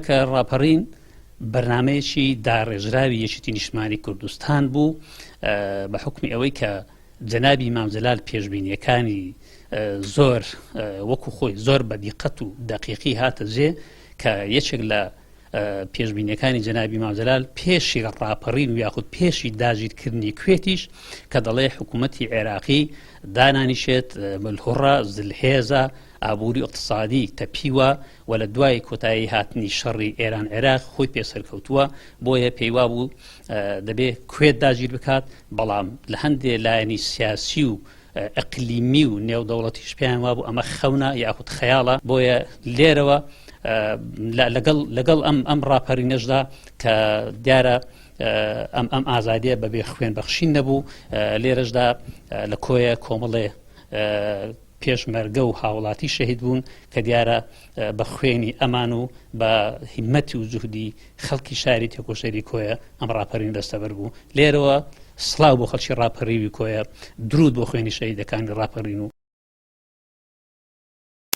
کە ڕاپەڕین بەرنامەیەکی داڕێژراوی یەکێتی نیشتمانی کوردستان بوو بە حکمی ئەوەی کە جەنابی مام جەلال پێشبینیەکانی زۆر وەکو خۆی زۆر بە دیقەت و دەقیقی هاتە جێ کە یەکێک لە پێشبینیەکانی جەنابی مام جەلال پێشی ڕاپەڕین و یاخود پێشی داگیرکردنی کوێتیش کە دەڵێ حکوومەتی عێراقی دانانیشێت ملهوڕە زلهێزە ئابووری اقتصادی تەپیوە و لە دوای کۆتایی هاتنی شەڕی ئێران عێراق خۆی پێ سەرکەوتووە بۆیە پێیوابوو دەبێ کوێت داگیر بکات بەڵام لە هەندێ لایەنی سیاسی و ئەقلیمی و نێودەوڵەتیش پێیان وابوو ئەمە خەونە یاخود خەیاڵە بۆیە لێرەوە لەگەڵ لەگەڵ ئەم ئەم ڕاپەرینەشدا کە دیارە ئەم ئەم ئازادیە بەبێ خوێن بەخشین نەبوو لێرەشدا لە کۆیە کۆمەڵێ پێشمەرگە و هاوڵاتی شەهید بوون کە دیارە بە خوێنی ئەمان و بە هیمەتی و جوهدی خەڵکی شاری تێکۆشەری کۆیە ئەم ڕاپەرین دەستەبەر بوو. لێرەوە سڵاو بۆ خەڵکی ڕاپەڕیوی کۆیە، دروود بۆ خوێنی شەهیدەکانی ڕاپەڕین و.